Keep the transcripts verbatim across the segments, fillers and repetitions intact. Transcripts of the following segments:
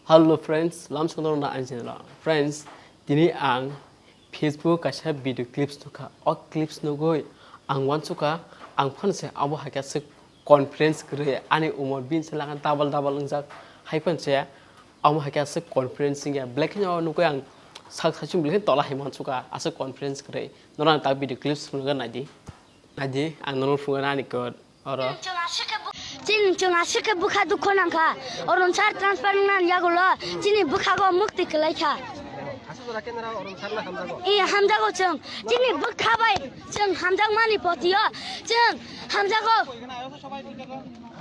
Hello friends, lamsong norokno ani channel o. Friends, tini ang Facebook kaisa video clips nukha. O clips nugwi ang wansukha, ang phano se abo hai khe aswk confidence kwrwi, ani umor bini se lagan double double wngjak. Hai phano se amo hai khe aswk confidence wngya. Belai kheno nugwi ang sak saichung belai kheno tola hai wansukha, aswk confidence kwrwi. Norok ang tak video clips phunukha naidi. Naidi, ang norok phunukha ani code. Oro. Chini chwng aswk khe bwkha dukho nangkha. Oronsar transfer wngna yagulo chini bwkhago mukti kwlaikha. Aswk jora khe nora Oronsar no hamjago. Ee, hamjago chwng. Chini bwkha bai chwng hamjakmani potio chwng hamjago.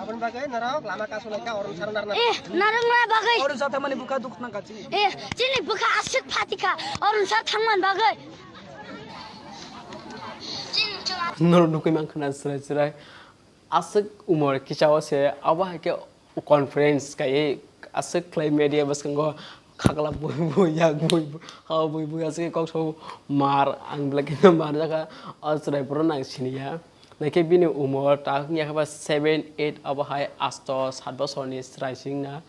Aboni bagwi norok lama kasu laikha Oronsar narwkna. Ee, narwkna bagwi. Oronsar thangmani bwkha dukho nangkha chini. Ee, chini bwkha aswk phatikha Oronsar thangmani bagwi. Norok nugwi mankha na chwrai chwrai. Aswk umor kichao se abo hai khe conference kaiwi aswk khlai media bwskango khakla bui bui yak bui bui ha bui bui aswk khe kok sao mar ang belai kheno mar jakha o chwrai phuru nang siniya. Naikhe bini umor ta wngya khe ba seven eight abo hai asto sat bosorni chwrai se wngna.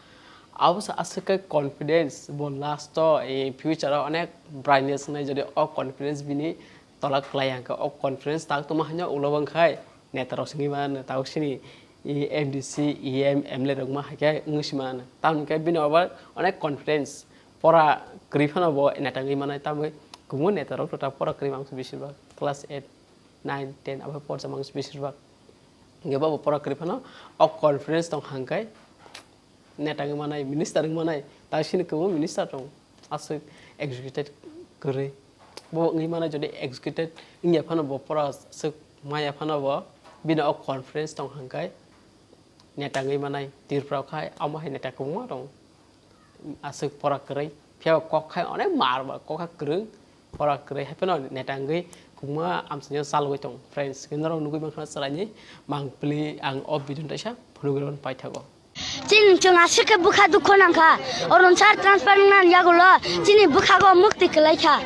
Abo se aswk khe confidence bo last o, eh, future o onek brightness wngnai, jodi o confidence bini tola kwlai hwnkhe o confidence tak tongma haino ulo wngkhai neta rok singwi mano, tabuk sini, eh, M D C, E M, M L A rok ma hai khe wngwi si mano. Tamoni khe bini obo onek confidence, pora kwrwi phano bo neta wngwi manai, tamoni kubungo neta rok ta pora kwrwi mangsa bisibak class eight, nine, ten abo porsa mangsa bisibak. Hwnkhe bo pora kwrwi phano o confidence tong hwnkhe neta wngwi manai, minister wngwi manai, ta sini kwbangma minister tong, aswk executed kwrwi. Bo wngwi manai, jodi executed wngya phano bo pora aswk maya phano bo bini o confidence tong hwnkhe neta wngwi manai. Tripura khai amo hai neta kwbangma tong, aswk pora kwrwi, phiya kok khai onek mar ba kok ha kwrwng, pora kwrwi hai phano neta wngwi kwbangma amchaini chalogwi tong. Friends, norok nugwi mankha chwraini mangpili ang o video no teisa phunugwi rw paithago. Chini chwng aswk khe bwkha dukho nangkha. Oronsar transfer wngna yagulo chini bwkhago mukti kwlaikha.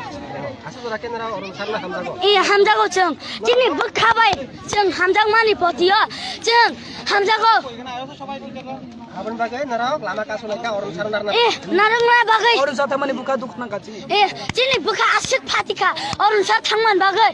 Aswk jora khe nora Oronsar no hamjago. Ee, hamjago chwng. Chini bwkha bai chwng hamjakmani potio chwng hamjago. Aboni bagwi norok lama kasu laikha Oronsar narwkna. Ee, narwkna bagwi. Oronsar thangmani bwkha dukho nangkha chini. Ee, chini bwkha aswk phatikha Oronsar thangmani bagwi.